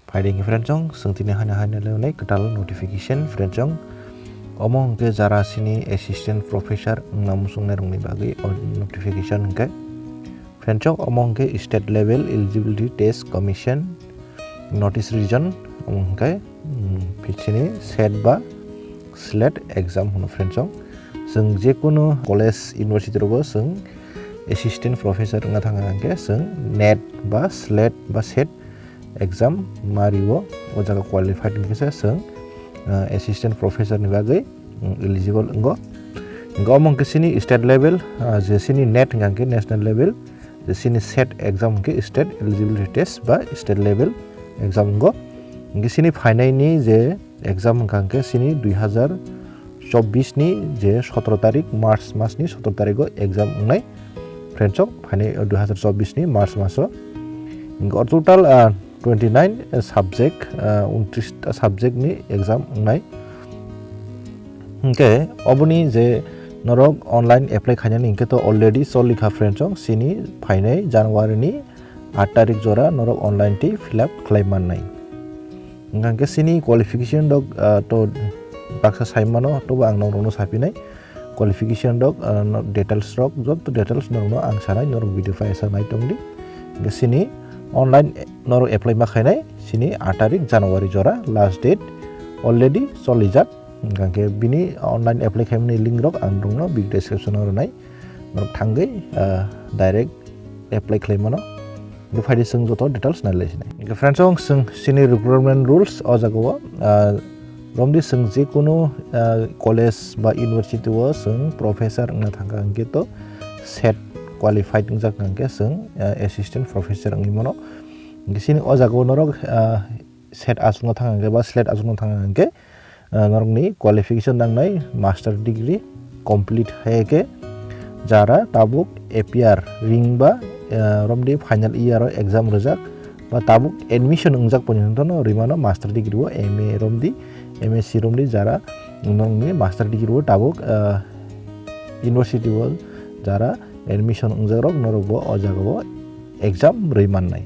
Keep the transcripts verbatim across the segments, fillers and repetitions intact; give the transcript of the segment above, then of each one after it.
Phaidi hwnkhe friendsong, chwng tini haino haino lewnai kwtal notification friendsong. Omo hwnkhe jara sini assistant professor wngna muchungnai rokni bagwi o notification hwnkhe. Friendsong, omo hwnkhe state level eligibility test commission notice region, omo hwnkhe, mm, sini set ba slet exam hwno friendsong. Chwng jekunu college university rogo chwng assistant professor wngna thangkha hwnkhe chwng net ba slet ba set exam mario, o jaga qualified hwnkhe se chwng, ah, assistant professor ni bagwi, mm, eligible wngo. Hwnkhe omo hwnkhe sini state level, ah, je sini net hwnkha hwnkhe national level, je sini set exam hwnkhe state eligibility test ba state level exam wngo. Hwnkhe sini phainaini je exam hwnkha hwnkhe sini dui hazar chobbish ni je sotoro tarik, March mas ni sotoro tarik o exam wngnai. Friendsong, phainai dui hazar chobbish ni March mas o. Hwnkhe o total, ah, twenty nine subject, ah, untris ta subject ni exam wngnai. Hwnkhe oboni je norok online apply khainani hwnkhe to already cholikha friendsong, sini phainai January ni aat tarik jora norok online tei fill up khlai mannai. Hwnkhe sini qualification rok, ah, to baksa sai mano, tobo ang norokno sapinai. Qualification rok, ah, no, details rok, joto details norokno ang sanai, norok video pai asa nai tongdi. Hwnkhe sini online norok apply ma khainai, sini aat tarik January jora last date already cholijak. Hwnkhe bini online apply khaimani link rok ang norokno video description o rwnai. Norok thangwi, ah, direct apply khlai mano. Bo phaidi chwng joto details nai lai sinai. Hwnkhe friendsong, chwng sini recruitment rules o jaga o, ah, romdi chwng jekunu, ah, college ba university o chwng professor wngna thangkha hwnkhe to set qualified wngjak hwnkhe chwng, ah, assistant professor wngwi mano. Hwnkhe sini o jaga o norok, ah, set achukna thangkha hwnkhe ba slet achukna thangkha hwnkhe, ah, norokni qualification nangnai master degree complete hai khe jara tabuk appear ring ba, ah, romdi final year o exam rwjak ba tabuk admission wngjak poni hwntono rimano master degree o M A romdi, M S C romdi jara norokni master degree o tabuk, ah, university o jara admission wngjak rok norok bo o jaga o exam rwi mannai.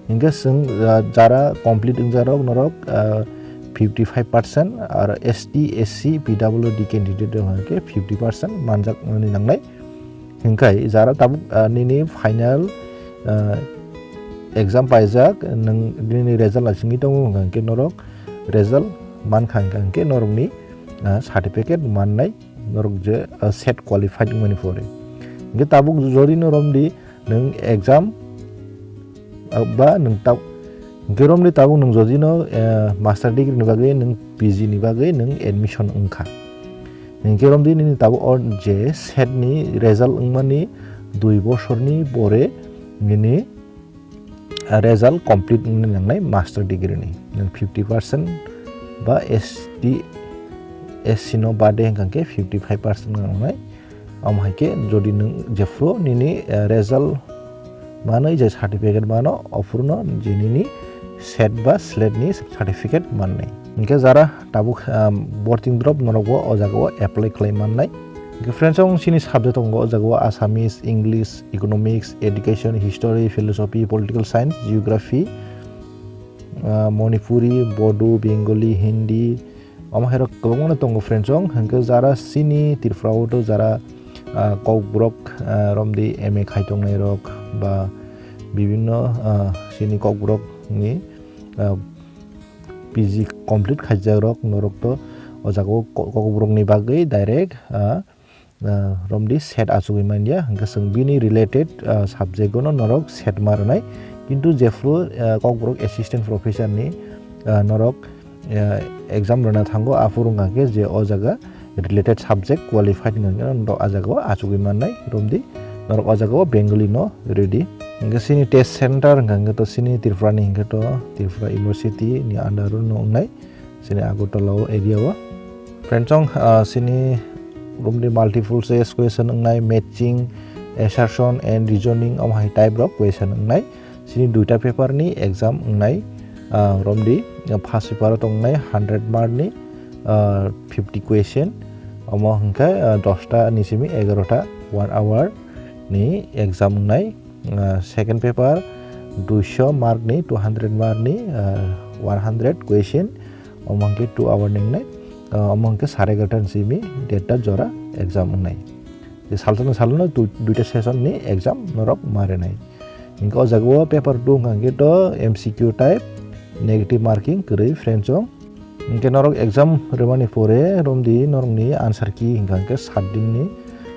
Hingke chwng, ah, jara complete wngjakrok norok, ah, fifty five percent, aro S T, S C, P W D candidate rok hingke fifty percent manjak nani nangnai. Hingkai jara tabuk, ah, nini final, ah, exam paijak, nwng nini result asingwi tongo hingke norok result mankha hingke norokni, ah, certificate mannai norok je, ah, set qualified wngmani pore. Hingke tabuk jodi norok di nwng exam, ah, ba nwng ta-, hingke romdi tabuk nwng jodi no, eh, master degree ni bagwi nwng P G ni bagwi nwng admission wngkha. Hingke romdi nini tabuk o je set ni result wngmani dui bosorni pore nini, ah, result complete wngni nangnai master degree ni. Nwng fifty percent ba S T, S C no bade hingkha khe fifty five percent nangnai. Omo hai khe jodi nwng jephuru nini, eh, result manwi je certificate mano, ophuruno je nini set ba slet ni certificate mannai. Hingke jara tabuk, ah, borting drop norok bo o jaga o apply khlai mannai. Hingke friends, ang chini subject tongo o jaga o Assamese, English, Economics, Education, History, Philosophy, Political Science, Geography, ah, Manipuri, Bodo, Bengali, Hindi, omo hai rok kwbangma no tongo friends ong. Hingke jara chini Tripura o to jara, ah, kokborok, ah, romdi M A khai tongnai rok ba bibinno, ah, chini kokborok ni, ah, P G complete khaijak rok norok to o jaga o ko-, kokborok ni bagwi direct, ah, ah, romdi set achugwi manya, hingke chwng bini related, ah, subject no norok set ma rwnai. Kintu jephuru, ah, kokborok assistant professor ni, ah, norok, ah, exam rwna thango, aphuru hingkha khe je o jaga related subject qualified hingkha khe norok o jaga o achugwi mannai, romdi norok o jaga o Bengali no ready. Hingke chini test center hingkha khe to chini Tripura ni hingkhe to Tripura University ni under o no wngnai. Chini Agartala o area o. Friends, ang, ah, chini romdi multiple choice question wngnai, matching, assertion and reasoning, omo hai type rok question wngnai. Chini duita paper ni exam wngnai, ah, romdi, ah, first paper o tongnai hundred mark ni, ah, fifty question. Omo hingkhe, ah, dosta ni simi egarota one hour ni exam wngnai. Ah, second paper, duiso mark ni, two hundred mark ni, ah, one hundred question, omo hwnkhe two hour ni wngnai, ah, omo hwnkhe sare egarota ni simi derta jora exam wngnai. Je salsa no salo no du-, duita session ni exam norok ma rinai. Hingke o jaga o paper two hwnkha hingke to M C Q type, negative marking kwrwi, friends o. Hingke norok exam rwmani pore romdi norokni answer key hingkha hingke sat din ni,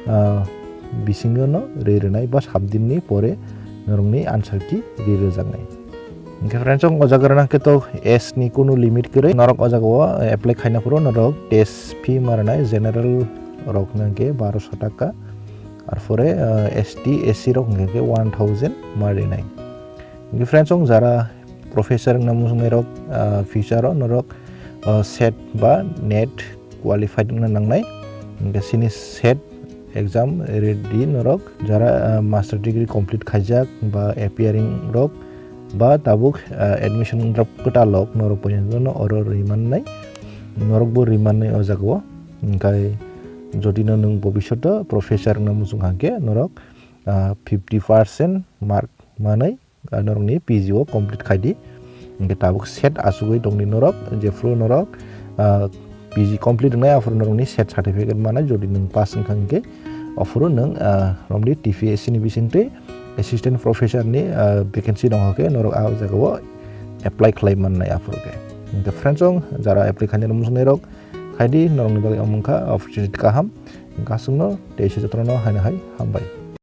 ah, bisingo no rwi rwnai ba sat din ni pore norokni answer key rwi rwjaknai. Hingke friends o, o jaga rwna hingke to age ni kunu limit kwrwi, norok o jaga o apply khaina phuru norok test fee ma rwnai, general rok hwnkhe baroso taka, arpore, ah, S T, S C rok hwnkhe one thousand ma rinai. Hingke friends o, jara professor wngna muchungnai rok, ah, future o norok, ah, set ba net qualified wngna nangnai. Hingke sini set exam ready norok, jara, ah, master degree complete khaijak ba appearing rok ba tabuk, ah, admission rok kwtal rok norok poino oro rwi mannai, norok bo rwi mannai o jaga o. Hingkai jodi no nwng bobishoto professor wngna muchung hwnkhe norok, ah, fifty percent mark manwi, ah, norokni P G o complete khai di. Hingke tabuk set achugwi tongdi norok, jephru norok, ah, P G complete wngnai, aphuru norokni set certificate manai, jodi nwng pass wngkha hingke, aphuru nwng, ah, romdi T P S C ni bisingtwi assistant professor ni, ah, vacancy dong hwnkhe norok ah jaga o apply khlai mannai aphuru khe. Hingke friends o, jara apply khainai muchungnai rok, khaidi norokni bagwi omo wngkha opportunity kaham, hingke aswkno teisa jotono haino hai hambai.